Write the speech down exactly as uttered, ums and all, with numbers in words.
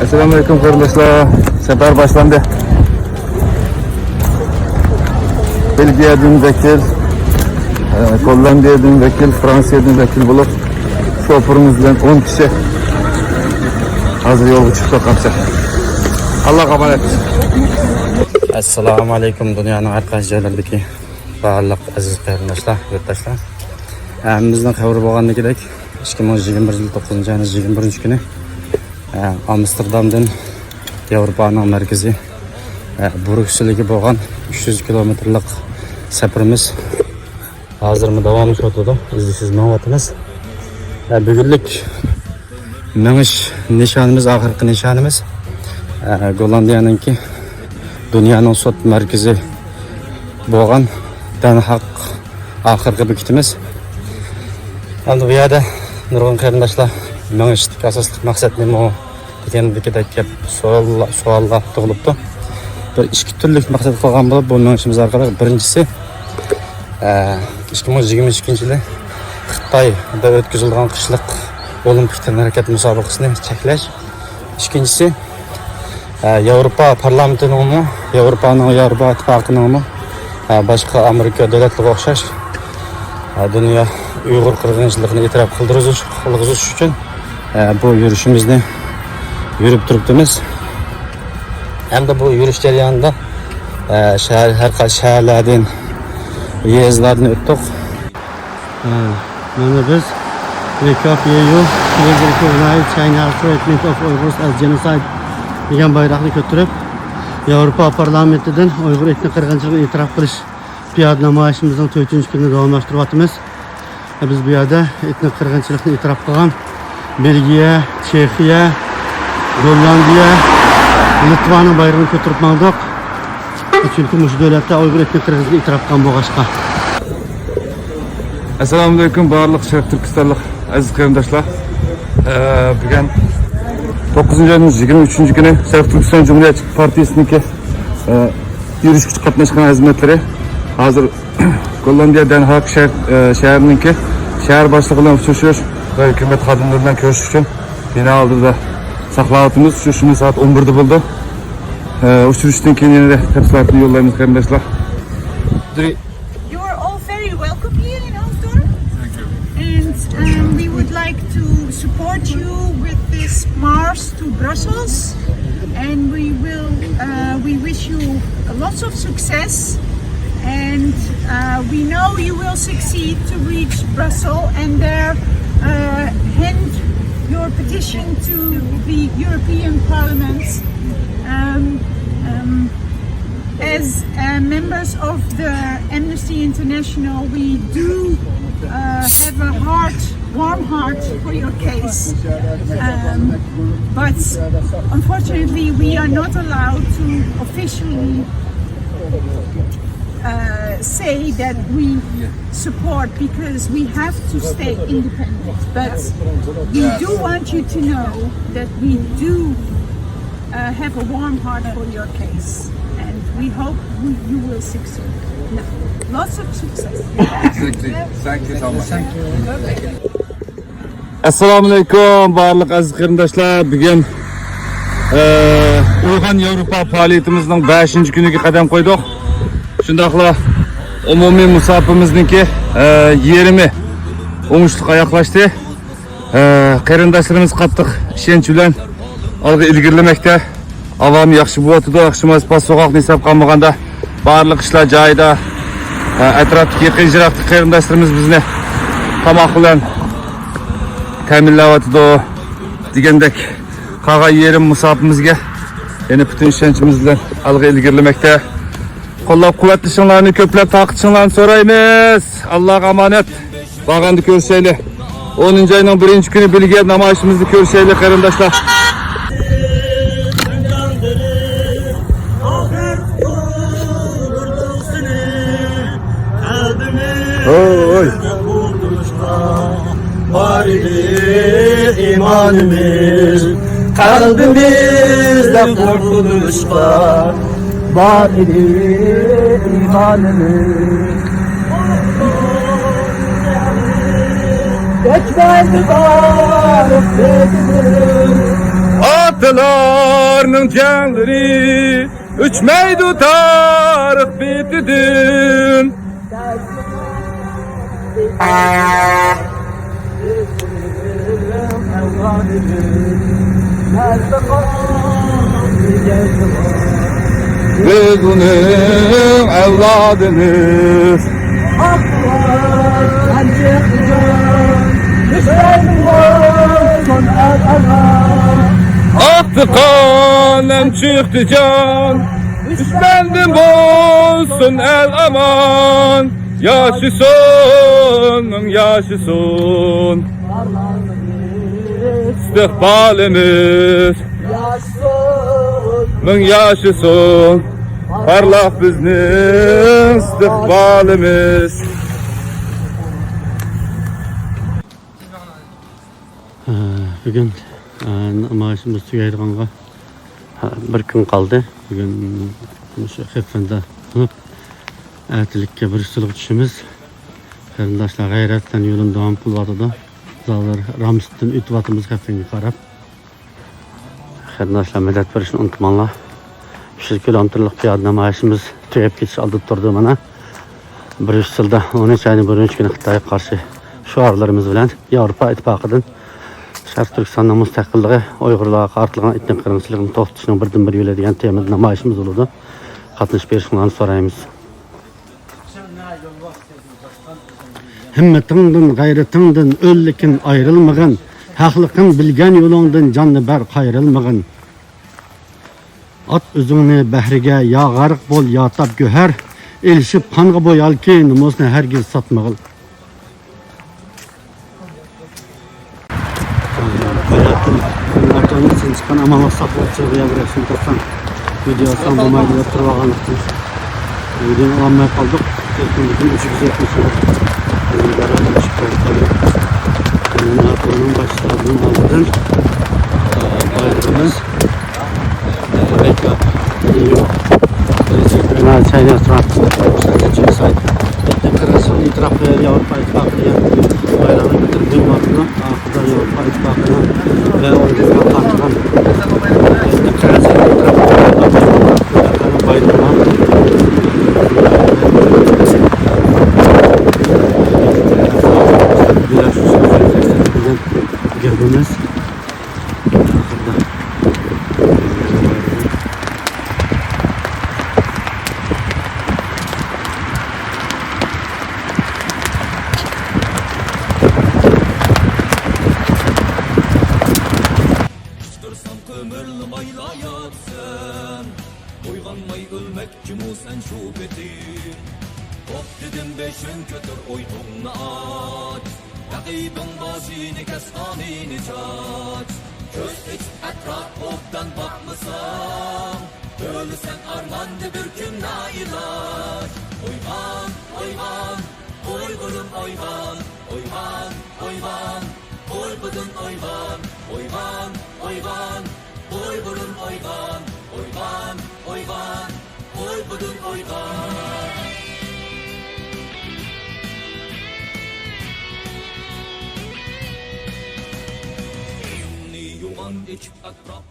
ئەسسالامۇ ئەلەيكۇم قېرىنداشلار، سەپەر باشلاندى. بېلگىيەدىن ۋەكىل، ئە، گوللاندىيەدىن ۋەكىل، فرانسىيەدىن ۋەكىل بولۇپ، شوپۇرىمىز بىلەن ئون كىشى ھازىر يولغا چىقتۇق. ئاللاغا ئامانەت. ئەسسالامۇ ئەلەيكۇم، دۇنيانىڭ ھەر قايسى جايلىرىدىكى بارلىق ئەزىز قېرىنداشلار، يۇرتداشلار. ھەممىمىزنىڭ خەۋىرى بولغاندىكىدەك، ئىككى مىڭ يىگىرمە بىر يىل توققۇزىنچى ئاينىڭ يىگىرمە بىرىنچى كۈنى، ئە، ئامستېردامدىن ياۋروپانىڭ مەركىزى، ئە، بروكسېلگە بولغان ئۈچ يۈز كىلومېتىرلىق سەپىرىمىز ھازىرمۇ داۋاملىشىۋاتىدۇ. ئۈزلۈكسىز مېڭىۋاتىمىز. ئە، بۈگۈنلۈك مېڭىش نىشانىمىز، ئاخىرقى نىشانىمىز، ئە، گوللاندىيەنىڭكى دۇنيانىڭ سوت مەركىزى بولغان دەنھاق ئاخىرقى بېكىتىمىز. ئەمدى بۇ يەردە نۇرغۇن قېرىنداشلار مېڭىشتىكى ئاساسلىق مەقسەت نېمە دېگەندىكىدەك گەپ، سوئاللار، سوئاللار تۇغۇلۇپتۇ. بىر ئىككى تۈرلۈك مەقسەت قىلغان بولۇپ، بۇ مېڭىشىمىز ئارقىلىق بىرىنچىسى، ئە، ئىككى مىڭ يىگىرمە ئىككىنچى يىلى خىتايدا ئۆتكۈزۈلىدىغان قىشلىق ئولىمپىك تەنھەرىكەت مۇسابىقىسىنى چەكلەش. ئىككىنچىسى، ئە، ياۋروپا پارلامېنتىنىڭمۇ، ياۋروپانىڭ، ياۋروپا ئىتتىپاقىنىڭمۇ، ئە، باشقا ئامېرىكا دۆلەتلىرىگە ئوخشاش، ئە، دۇنيا ئۇيغۇر قىرغىنچىلىقىنى ئېتىراپ قىلدۇرغۇزۇش، قىلغۇزۇش ئۈچۈن، ئە، بۇ يۈرۈشىمىزنى يۈرۈپ تۇرۇپتىمىز. ھەمدە بۇ يۈرۈش جەريانىدا، ئە، شەھەر، ھەر قايسى شەھەرلەردىن، يېزىلاردىن ئۆتتۇق. مانا بىز، Wake Up Yeyou, Please Recognize China's Treatment of Uyghurs as Genocide دېگەن بايراقنى كۆتۈرۈپ، ياۋروپا پارلامېنتىدىن ئۇيغۇر ئېتنىك قىرغىنچىلىقىنى ئېتىراپ قىلىش پىيادە نامايىشىمىزنىڭ تۆتىنچى كۈنىنى داۋاملاشتۇرۇۋاتىمىز. بىز بۇ يەردە ئېتنىك قىرغىنچىلىقنى ئېتىراپ قىلغان بېلگىيە، چېخىيە، گوللاندىيە، لىتۋانىڭ بايرىقىنى كۆتۈرۈپ ماڭدۇق. چۈنكى مۇشۇ دۆلەتلەر ئۇيغۇر ئېتنىك قىرغىنچىلىقىنى ئېتىراپ قىلغان بولغاچقا. ئەسسالامۇئەلەيكۇم، بارلىق شەرقىي تۈركىستانلىق ئەزىز قېرىنداشلار. ئە، بۈگۈن توققۇزىنچى ئاينىڭ يىگىرمە ئۈچىنچى كۈنى شەرقىي تۈركىستان جۇمھۇرىيەتچى پارتىيىسىنىڭكى، ئە، يۈرۈشكە قاتناشقان خىزمەتلىرى ھازىر گوللاندىيە دەنھاك شەھەر، ئە، شەھىرىنىڭكى شەھەر باشلىقى بىلەن ئۇچرىشىش ۋە ھۆكۈمەت خادىملىرى بىلەن كۆرۈشۈش ئۈچۈن بىنا ئالدىدا ساقلاۋاتىمىز. ئۇچرىشىشىمىز سائەت ئون بىردە بولدى. ئە، ئۇچرىشىشتىن كېيىن يەنە تەپسىلاتنى يوللايمىز، قېرىنداشلار. You're all very welcome here in Osdorf. And um, we would like to support you with this march to Brussels. And we will, uh, we wish you lots of success. And uh, we know you will succeed to reach Brussels and there uh, hand your petition to the European Parliament. Um, um, as uh, members of the Amnesty International, we do uh, have a heart, warm heart for your case. Um, but unfortunately, we are not allowed to officially uh, say that we support because we have to stay independent. But we do want you to know that we do uh, have a warm heart for your case, and we hope we, you will succeed. Lots of success. Thank you. Thank you so much. ئەسسالامۇئەلەيكۇم، بارلىق ئەزىز قېرىنداشلار. بۈگۈن، ئە، ئويغان ياۋروپا پائالىيىتىمىزنىڭ بەشىنچى كۈنىگە قەدەم قويدۇق. شۇنداقلا ئومۇمىي مۇساپىمىزنىڭكى، ئە، يېرىمى ئوڭۇشلۇق ئاياغلاشتى. ئە، قېرىنداشلىرىمىز قاتتىق ئىشەنچ بىلەن ئالغا ئىلگىرىلىمەكتە. ئاۋام ياخشى بولۇۋاتىدۇ. ئاخشىماز پاس سوغۇقنى ھېسابقا ئالمىغاندا، بارلىق ئىشلار جايىدا. ئە، ئەتراپتىكى يېقىن يىراقتىكى قېرىنداشلىرىمىز بىزنى تاماق بىلەن تەمىنلەۋاتىدۇ. دېگەندەك، قالغان يېرىم مۇساپىمىزگە يەنە پۈتۈن ئىشەنچىمىز بىلەن ئالغا ئىلگىرىلىمەكتە. قوللاپ-قۇۋۋەتلىشىڭلارنى، كۆپلەپ تارقىتىشىڭلارنى سورايمىز. ئاللاغا ئامانەت. بارغاندا كۆرۈشەيلى. ئونىنچى ئاينىڭ بىرىنچى كۈنى بېلگىيە نامايىشىمىزدا كۆرۈشەيلى، قېرىنداشلار. ھوي. بار ئىدى ئىمانىمىز قەلبىمىزدە قورقۇنچقا. بار ئىدى ئىمانىمىز. كەچمەيدۇ تارىخ بېتىمىز. ئۇلارنىڭ جەڭلىرى ئۆچمەيدۇ تارىخ بېتىدىن. بىز ئۇنىڭ ئەۋلادىمىز. ئاقتى قان ھەم چىقتى جان، دۈشمەندىن بولسۇن ئەل ئامان. ياشىسۇن، مىڭ ياشىسۇن ئىستىقبالىمىز. مىڭ ياشىسۇن پارلاق بىزنىڭ ئىستىقبالىمىز. بۈگۈن نامايىشىمىز تۈگەيدىغانغا بىر كۈن قالدى. بۈگۈن مۇشۇ خېفېندە بولۇپ، ئەتىلىككە بىريۇسسېلغا چۈشىمىز. قېرىنداشلار غەيرەتلەن يولىنى داۋام قىلىۋاتىدۇ. ھازىر رامستىن ئۆتۈۋاتىمىز خېفېنگە قاراپ. قېرىنداشلار، مەدەت بېرىشنى ئۇنتۇماڭلار. ئۈچ يۈز كىلومېتىرلىق پىيادە نامايىشىمىز تۈگەپ كېتىش ئالدىدا تۇرىدۇ مانا. بىريۇسسېلدا ئونىنچى ئاينىڭ بىرىنچى كۈنى خىتايغا قارشى شوئارلىرىمىز بىلەن ياۋروپا ئىتتىپاقىدىن شەرقىي تۈركىستاننىڭ مۇستەقىللىقى، ئۇيغۇرلارغا قارىتىلغان ئېتنىك قىرغىنچىلىقنى توختىتىشنىڭ بىردىنبىر يولى دېگەن تېمىدا نامايىشىمىز بولىدۇ. قاتنىشىپ بېرىشىڭلارنى سورايمىز. ھىممىتىڭدىن، غەيرىتىڭدىن ئۆل، لېكىن ئايرىلمىغىن. ھەقلىقىڭ بىلگەن يولۇڭدىن جاننى بەر، قايرىلمىغىن. ئات ئۆزۈڭنى بەھرىگە، يا غەرق بول، يا تاپ گۆھەر. ئېلىشىپ قانغا بويالكى، نومۇسنى ھەرگىز ساتمىغىل. باياتىن ئارتونىڭ سىن چىققان ئامانلىق ساقلىقچى بۇيا بىر رەسىم تارتسام، ۋىدېئو ئالسام بولمايدۇ دەپ تۇرۇۋالغانلىقتىن، ۋىدېونى ئالالماي قالدۇق. تېلېفوندىن ئۈچ يۈز يەتمىش. ئارتونىڭ باشلىقىنىڭ ئالدىدىن بايرىمىز. ئېتىراپ قىلىش ياۋروپا ئىتتىپاقى دېگەن بايراقنى كۆتۈرۈپ مېڭىۋاتىدۇ. ئارقىدا ياۋروپا ئىتتىپاقىنىڭ ۋە ئۇيغۇرغا قارىتىلغان بايرىقى بىلەن گەپىمىز. قىچقىرسام قىمىرلىمايلا ياتسىن. ئويغانماي ئۆلمەكچىمۇ سەن شۇ پېتى؟ توختىدىم بېشىڭ كۆتۈر، ئويۇڭنى ئاچ. رەقىبىڭ باشىنى كەس، قانىنى چاچ. كۆز ئېچىپ ئەتراپ ئوبدان باقمىساڭ، ئۆلىسەن ئارماندا بىر كۈن نائىلاج. ئويغان، ئويغان، ئۇيغۇرۇم ئويغان، ئويغان، ئويغان، ئۇيقۇدىن ئويغان، ئويغان، ئويغان، ئۇيغۇرۇم ئويغان، ئويغان، ئويغان، ئۇيقۇدىن ئويغان. ئېڭىڭنى يوغان ئېچىپ ئەتراپ